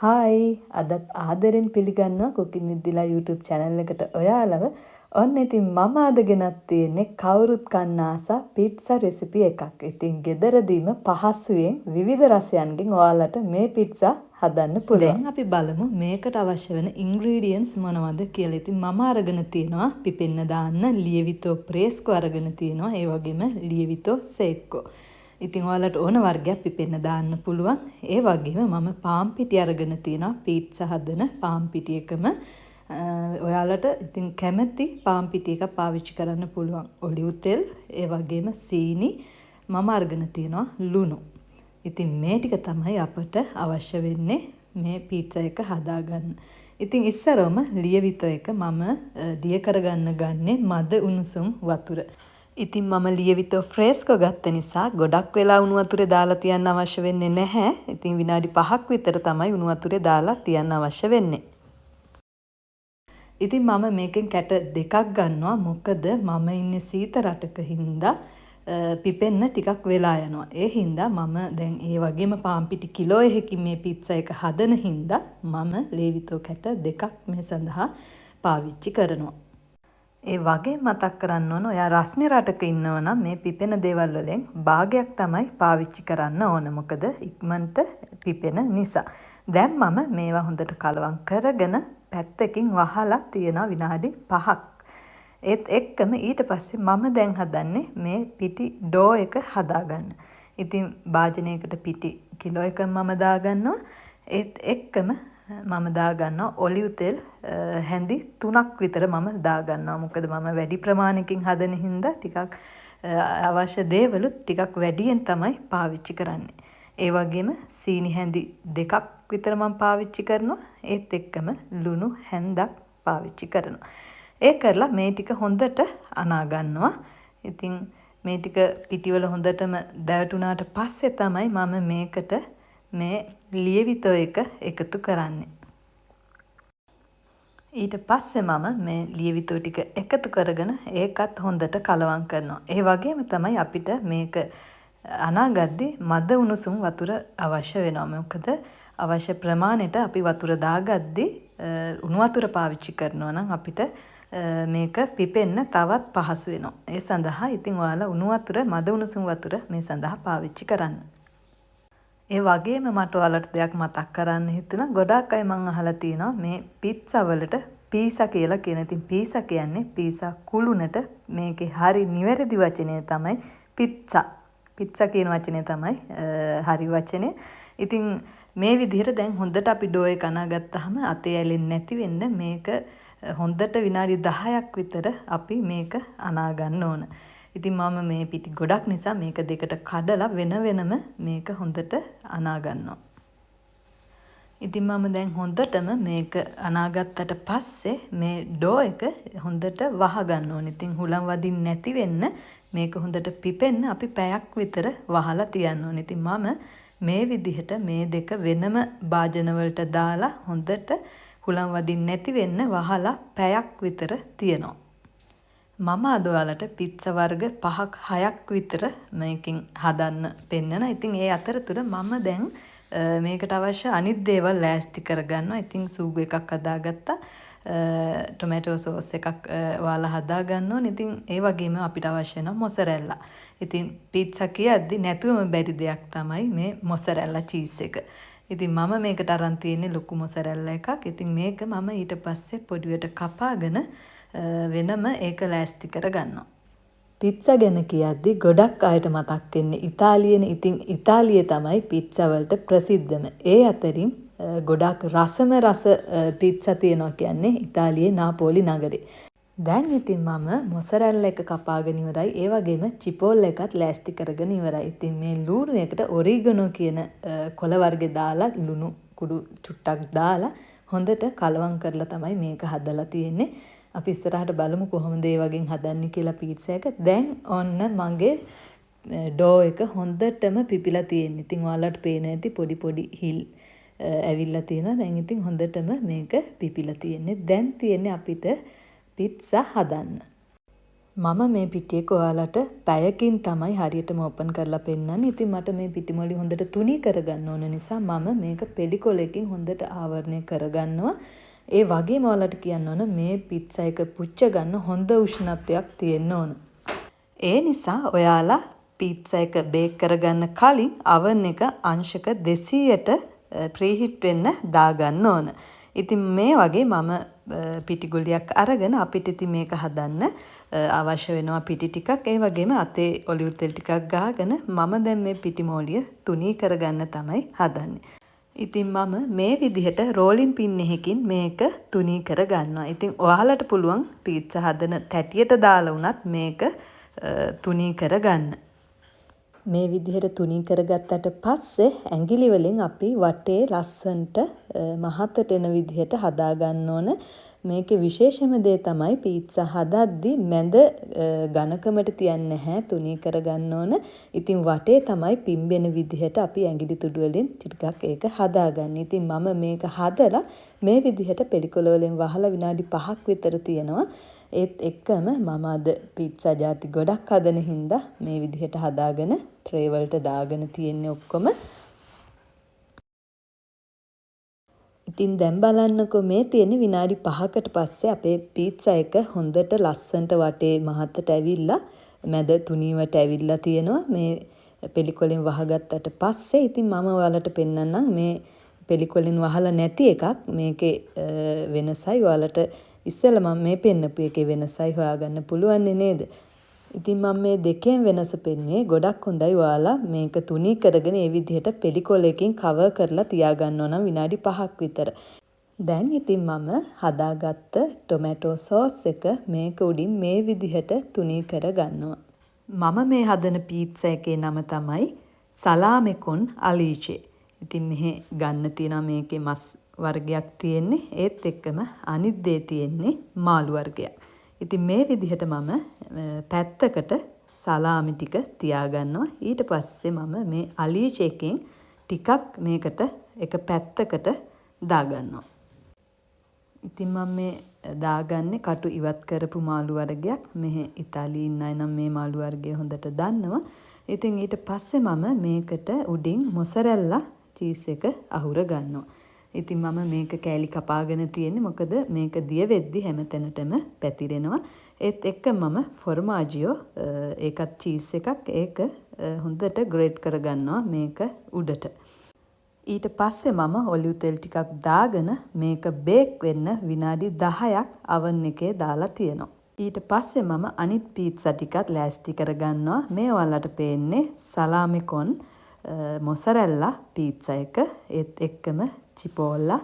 Hi, අදත් ආදරෙන් පිළිගන්නවා කුකින් විත් දිලා YouTube channel එකට ඔයාලව. ඔන්න ඉතින් මම අද ගෙනත් තියෙන්නේ කවුරුත් කන්න ආස පිට්සා රෙසිපි එකක්. ඉතින් ගෙදරදීම පහසුවෙන් විවිධ රසයන්ගෙන් ඔයාලට මේ පිට්සා හදන්න පුළුවන්. දැන් අපි බලමු මේකට අවශ්‍ය වෙන ඉන්ග්‍රීඩියන්ට්ස් මොනවද කියලා. ඉතින් මම අරගෙන තියෙනවා පිපෙන්න දාන්න ලියවිතෝ ප්‍රේස්කෝ අරගෙන තියෙනවා. ඒ වගේම ලියවිතෝ සේක්කෝ. ඉතින් ඔයාලට ඕන වර්ගයක් පිපෙන්න දාන්න පුළුවන්. ඒ වගේම මම පාන් පිටි අරගෙන තියෙනවා. පීට්සා හදන පාන් පිටි එකම. ඔයාලට ඉතින් කැමති පාන් පිටි එකක් පාවිච්චි කරන්න පුළුවන්. ඔලිව් තෙල්, ඒ වගේම සීනි, මම අරගෙන තියෙනවා ලුණු. ඉතින් මේ ටික තමයි අපට අවශ්‍ය වෙන්නේ මේ පීට්සා එක හදාගන්න. ඉතින් ඉස්සරවම ලියවිතෝ එක මම දිය කරගන්න ගන්නේ මද උණුසුම් වතුර. ඉතින් මම ලියවිතෝ ෆ්‍රේස්කෝ ගත්ත නිසා ගොඩක් වෙලා උණු වතුරේ දාලා තියන්න අවශ්‍ය වෙන්නේ නැහැ. ඉතින් විනාඩි 5ක් විතර තමයි උණු වතුරේ දාලා තියන්න අවශ්‍ය වෙන්නේ. ඉතින් මම මේකෙන් කැට දෙකක් ගන්නවා. මොකද මම ඉන්නේ සීත රටක හින්දා පිපෙන්න ටිකක් වෙලා යනවා. ඒ හින්දා මම දැන් ඒ වගේම පාන් පිටි කිලෝ එකකින් මේ පිට්සා එක හදන හින්දා මම ලේවිතෝ කැට දෙකක් මේ සඳහා පාවිච්චි කරනවා. ඒ වගේ මතක් කරන්න ඕන, ඔයා රස්නේ රටක ඉන්නව නම් මේ පිපෙන දේවල් වලින් භාගයක් තමයි පාවිච්චි කරන්න ඕන. මොකද ඉක්මනට පිපෙන නිසා. දැන් මම මේවා හොඳට කලවම් කරගෙන පැත්තකින් වහලා තියෙනවා විනාඩි 5ක්. ඒත් එක්කම ඊට පස්සේ මම දැන් හදන්නේ මේ පිටි ඩෝ එක හදාගන්න. ඉතින් භාජනයකට පිටි කිලෝ එකක් මම දාගන්නවා. ඒත් එක්කම මම දාගන්නවා ඔලිව් තෙල් හැඳි 3ක් විතර මම දාගන්නවා. මොකද මම වැඩි ප්‍රමාණයකින් හදන හින්දා ටිකක් අවශ්‍ය දේවලුත් ටිකක් වැඩියෙන් තමයි පාවිච්චි කරන්නේ. ඒ වගේම සීනි හැඳි 2ක් විතර මම පාවිච්චි කරනවා. ඒත් එක්කම ලුණු හැන්දක් පාවිච්චි කරනවා. ඒ කරලා මේ ටික හොඳට අනා ගන්නවා. ඉතින් මේ ටික පිටිවල හොඳටම දැවටුනාට පස්සේ තමයි මම මේකට මේ ලියවිතෝ එක එකතු කරන්නේ. ඊට පස්සේ මම මේ ලියවිතෝ ටික එකතු කරගෙන ඒකත් හොඳට කලවම් කරනවා. ඒ වගේම තමයි අපිට මේක අනාගද්දි මද උණුසුම් වතුර අවශ්‍ය වෙනවා. මොකද අවශ්‍ය ප්‍රමාණයට අපි වතුර දාගද්දි උණු වතුර පාවිච්චි කරනවා නම් අපිට මේක පිපෙන්න තවත් පහසු වෙනවා. ඒ සඳහා ඉතින් ඔයාලා උණු වතුර, මද උණුසුම් වතුර මේ සඳහා පාවිච්චි කරන්න. ඒ වගේම මට ඔයාලට දෙයක් මතක් කරන්න හිතුණා. ගොඩාක් අය මං අහලා තියෙනවා මේ පිට්සා වලට පීසා කියලා කියන. ඉතින් පීසා කියන්නේ පීසා කුළුණට. මේකේ හරි නිවැරදි වචනය තමයි පිට්සා. පිට්සා කියන වචනය තමයි හරි වචනය. ඉතින් මේ විදිහට දැන් හොඳට අපි ඩෝ එක අනාගත්තාම අතේ ඇලෙන්නේ නැති වෙන්න මේක හොඳට විනාඩි 10ක් විතර අපි මේක අනා ගන්න ඕන. ඉතින් මම මේ පිටි ගොඩක් නිසා මේක දෙකට කඩලා වෙන වෙනම මේක හොඳට අනා ගන්නවා. ඉතින් මම දැන් හොඳටම මේක අනාගත්තට පස්සේ මේ ඩෝ එක හොඳට වහ ගන්න ඕනේ. ඉතින් හුලං වදින්න නැති වෙන්න, මේක හොඳට පිපෙන්න අපි පැයක් විතර වහලා තියන්න ඕනේ. ඉතින් මම මේ විදිහට මේ දෙක වෙනම භාජන වලට දාලා හොඳට හුලං වදින්න නැති වෙන්න වහලා පැයක් විතර තියනවා. මම අද ඔයාලට පිට්සා වර්ග 5ක් 6ක් විතර මේකෙන් හදන්න පෙන්නන. ඉතින් ඒ අතරතුර මම දැන් මේකට අවශ්‍ය අනිත් දේවල් ලෑස්ති කරගන්නවා. ඉතින් සූගෝ එකක් හදාගත්තා. ටොමැටෝ සෝස් එකක් ඔයාලා හදා ගන්න ඕනේ. ඉතින් ඒ වගේම අපිට අවශ්‍ය වෙනවා මොසරැල්ලා. ඉතින් පිට්සා කියද්දි නැතුවම බැරි දෙයක් තමයි මේ මොසරැල්ලා චීස් එක. ඉතින් මම මේකට අරන් තියෙන්නේ ලොකු මොසරැල්ලා එකක්. ඉතින් මේක මම ඊට පස්සේ පොඩිවට කපාගෙන වෙනම ඒක ලෑස්ති කරගන්නවා. පිට්සා ගැන කියද්දි ගොඩක් අයට මතක් වෙන්නේ ඉතාලියනේ. ඉතින් ඉතාලිය තමයි පිට්සා වලට ප්‍රසිද්ධම. ඒ අතරින් ගොඩක් රසම රස පිට්සා තියෙනවා කියන්නේ ඉතාලියේ නාපෝලි නගරේ. දැන් ඉතින් මම මොසරැල්ලා එක කපාගෙන ඉවරයි. ඒ වගේම චිපෝල් එකත් ලෑස්ති කරගෙන ඉවරයි. ඉතින් මේ ලුණු එකට ඔරිගනෝ කියන කොළ වර්ගෙ දාලා, ලුණු කුඩු චුට්ටක් දාලා හොඳට කලවම් කරලා තමයි මේක හදලා තියෙන්නේ. අපි ඉස්සරහට බලමු කොහොමද ඒ වගේ හදන්නේ කියලා පීට්සා එක. දැන් ඔන්න මගේ ඩෝ එක හොඳටම පිපිලා තියෙන්නේ. ඉතින් ඔයාලට පේන ඇති පොඩි පොඩි හිල් ඇවිල්ලා තියෙනවා. දැන් ඉතින් හොඳටම මේක පිපිලා තියෙන්නේ. දැන් තියෙන්නේ අපිට පිට්සා හදන්න. මම මේ පිටි එක ඔයාලට පැයකින් තමයි හරියටම ඕපන් කරලා පෙන්නන්නේ. ඉතින් මට මේ පිටි මොලි හොඳට තුනී කරගන්න ඕන නිසා මම මේක පෙලිකොලකින් හොඳට ආවරණය කරගන්නවා. ඒ වගේම ඔයාලට කියන්න ඕන මේ පිට්සා එක පුච්ච ගන්න හොඳ උෂ්ණත්වයක් තියෙන්න ඕන. ඒ නිසා ඔයාලා පීට්සා එක බේක් කරගන්න කලින් අවන් එක අංශක 200ට ප්‍රීහීට් වෙන්න දාගන්න ඕන. ඉතින් මේ වගේ මම පිටි ගුලියක් අරගෙන අපිට ඉතින් මේක හදන්න අවශ්‍ය වෙනවා පිටි ටිකක්. ඒ වගේම අතේ ඔලිව් තෙල් ටිකක් ගාගෙන මම දැන් මේ පිටි මෝලිය තුනී කරගන්න තමයි හදන්නේ. ඉතින් මම මේ විදිහට රෝලින් පින් එකකින් මේක තුනී කරගන්නවා. ඉතින් ඔයාලට පුළුවන් පීට්සා හදන තැටියට දාලා වුණත් මේක තුනී කරගන්න. මේ විදිහට තුනී කරගත්තට පස්සේ ඇඟිලි වලින් අපි වටේ ලස්සනට මහතට එන විදිහට හදා ගන්න ඕන. මේකේ විශේෂම දේ තමයි පීට්සා හදද්දි මැද ඝනකමට තියන්නේ නැහැ, තුනී කරගන්න ඕන. ඉතින් වටේ තමයි පිම්බෙන විදිහට අපි ඇඟිලි තුඩු වලින් ටිකක් ඒක හදාගන්නේ. ඉතින් මම මේක හදලා මේ විදිහට පෙලිකොල වලින් වහලා විනාඩි 5ක් විතර තියනවා. ඒත් එක්කම මම අද පීට්සා ජාති ගොඩක් හදන හින්දා මේ විදිහට හදාගෙන ට්‍රේ වලට දාගෙන තියෙන්නේ ඔක්කොම. ඉතින් දැන් බලන්නකෝ මේ තියෙන විනාඩි 5කට පස්සේ අපේ පීට්සා එක හොඳට ලස්සනට වටේ මහතට ඇවිල්ලා මැද තුනීවට ඇවිල්ලා තියෙනවා. මේ පෙලිකොලෙන් වහගත්තට පස්සේ ඉතින් මම ඔයාලට පෙන්නන්නම් මේ පෙලිකොලෙන් වහලා නැති එකක්. මේකේ වෙනසයි ඔයාලට ඉස්සෙල්ලා මම මේ පෙන්නපු එකේ වෙනසයි හොයාගන්න පුළුවන් නේද? ඉතින් මම මේ දෙකෙන් වෙනස පෙන්නුවේ. ගොඩක් හොඳයි ඔයාලා මේක තුනී කරගෙන ඒ විදිහට පෙලිකොලයකින් කවර් කරලා තියාගන්නවා නම් විනාඩි 5ක් විතර. දැන් ඉතින් මම හදාගත්ත ටොමැටෝ සෝස් එක මේක උඩින් මේ විදිහට තුනී කරගන්නවා. මම මේ හදන පීට්සා එකේ නම තමයි සලාමෙකොන් අලීචේ. ඉතින් මෙහෙ ගන්න තියෙනවා මේකේ මස් වර්ගයක් තියෙන්නේ. ඒත් එක්කම අනිත් දේ තියෙන්නේ මාළු වර්ගයක්. ඉතින් මේ විදිහට මම පැත්තකට සලාමි ටික තියාගන්නවා. ඊට පස්සේ මම මේ අලීචේ එකෙන් ටිකක් මේකට එක පැත්තකට දාගන්නවා. ඉතින් මම මේ දාගන්නේ කටු ඉවත් කරපු මාළු වර්ගයක්. මෙහෙ ඉතාලියේ ඉන්න අය නම් මේ මාළු වර්ගය හොඳට දන්නවා. ඉතින් ඊට පස්සේ මම මේකට උඩින් මොසරෙල්ලා චීස් එක අහුර ගන්නවා. ඉතින් මම මේක කෑලි කපාගෙන තියෙන්නේ මොකද මේක දිය වෙද්දි හැම තැනටම පැතිරෙනවා. ඒත් එක්ක මම ෆොර්මාජියෝ ඒකත් චීස් එකක් ඒක හොඳට ග්‍රේට් කරගන්නවා මේක උඩට. ඊට පස්සේ මම ඔලිව් තෙල් ටිකක් දාගෙන මේක බේක් වෙන්න විනාඩි 10ක් අවන් එකේ දාලා තියෙනවා. ඊට පස්සේ මම අනිත් පීට්සා ටිකත් ලෑස්ති කරගන්නවා. මේ ඔයාලට පේන්නේ සලාමිකොන් මොසරෙල්ලා පීට්සා එක. ඒත් එක්කම චිපෝල්ලා.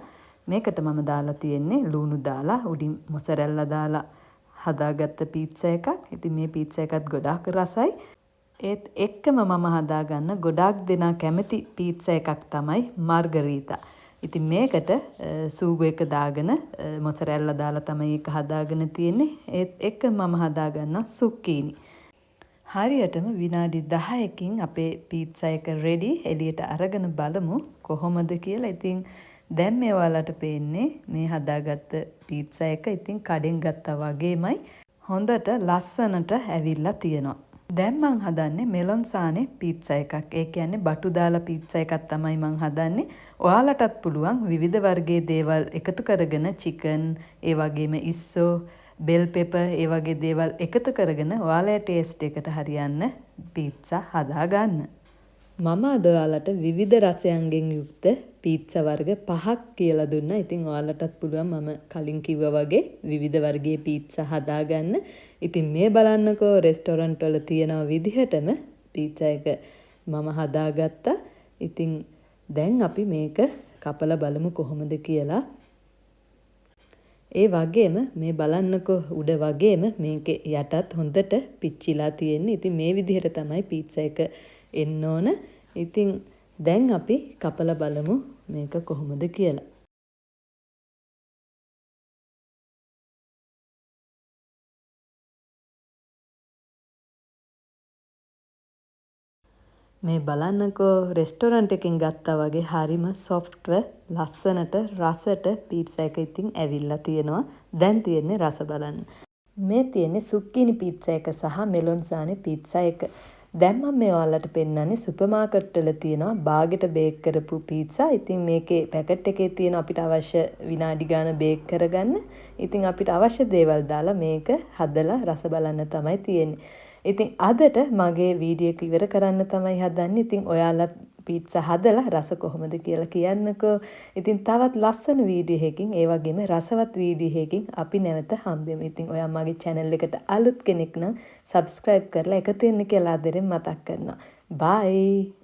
මේකට මම දාලා තියෙන්නේ ලුණු දාලා උඩින් මොසරෙල්ලා දාලා හදාගත්ත පීට්සා එකක්. ඉතින් මේ පීට්සා එකත් ගොඩාක් රසයි. ඒත් එක්කම මම හදාගන්න ගොඩාක් දෙනා කැමති පීට්සා එකක් තමයි මාර්ගරීතා. ඉතින් මේකට සූගෝ එක දාගෙන මොසරෙල්ලා දාලා තමයි ඒක හදාගෙන තියෙන්නේ. ඒත් එක්කම මම හදාගන්නවා සුක්කීනි. හරියටම විනාඩි 10කින් අපේ පීට්සා එක රෙඩි. එළියට අරගෙන බලමු කොහොමද කියලා. ඉතින් දැන් මේ ඔයාලට පේන්නේ මේ හදාගත්ත පීට්සා එක ඉතින් කඩෙන් ගත්තා වගේමයි හොඳට ලස්සනට ඇවිල්ලා තියෙනවා. දැන් මං හදන්නේ මෙලොන් සානේ පීට්සා එකක්. ඒ කියන්නේ බටු දාලා පීට්සා එකක් තමයි මං හදන්නේ. ඔයාලටත් පුළුවන් විවිධ වර්ගයේ දේවල් එකතු කරගෙන චිකන්, ඒ වගේම ඉස්සෝ, බෙල් පෙපර් ඒ වගේ දේවල් එකතු කරගෙන ඔයාලගේ ටේස්ට් එකට හරියන්න පීට්සා හදාගන්න. මම අද ඔයාලට විවිධ රසයන්ගෙන් යුක්ත පීට්සා වර්ග 5ක් කියලා දුන්නා. ඉතින් ඔයාලටත් පුළුවන් මම කලින් කිව්වා වගේ විවිධ වර්ගයේ පීට්සා හදාගන්න. ඉතින් මේ බලන්නකෝ රෙස්ටොරන්ට් වල තියෙන විදිහටම පීට්සා එක මම හදාගත්තා. ඉතින් දැන් අපි මේක කපලා බලමු කොහොමද කියලා. ඒ වගේම මේ බලන්නකෝ උඩ වගේම මේකේ යටත් හොඳට පිච්චිලා තියෙන්නේ. ඉතින් මේ විදිහට තමයි පීට්සා එක එන්න ඕන. ඉතින් දැන් අපි කපලා බලමු මේක කොහොමද කියලා. මේ බලන්නකෝ රෙස්ටොරන්ට් එකෙන් ගත්තා වගේ හරිම සොෆ්ට්ව ලස්සනට රසට පීට්සා එක ඉතින් ඇවිල්ලා තියෙනවා. දැන් තියෙන්නේ රස බලන්න. මේ තියෙන්නේ සුක්කීනි පීට්සා එක සහ මෙලොන්සානේ පීට්සා එක. දැන් මම මේ ඔයාලට පෙන්නන්නේ සුපර් මාකට් වල තියෙනවා බාගෙට බේක් කරපු පීට්සා. ඉතින් මේකේ පැකට් එකේ තියෙන අපිට අවශ්‍ය විනාඩි ගාන බේක් කරගන්න. ඉතින් අපිට අවශ්‍ය දේවල් දාලා මේක හදලා රස බලන්න තමයි තියෙන්නේ. ඉතින් අදට මගේ වීඩියෝ එක ඉවර කරන්න තමයි හදන්නේ. ඉතින් ඔයාලත් පීට්සා හදලා රස කොහොමද කියලා කියන්නකෝ. ඉතින් තවත් ලස්සන වීඩියෝ එකකින්, ඒ වගේම රසවත් වීඩියෝ එකකින් අපි නැවත හම්බෙමු. ඉතින් ඔයා මගේ චැනල් එකට අලුත් කෙනෙක් නම් සබ්ස්ක්‍රයිබ් කරලා එකතු වෙන්න කියලා ආදරෙන් මතක් කරනවා. බයි.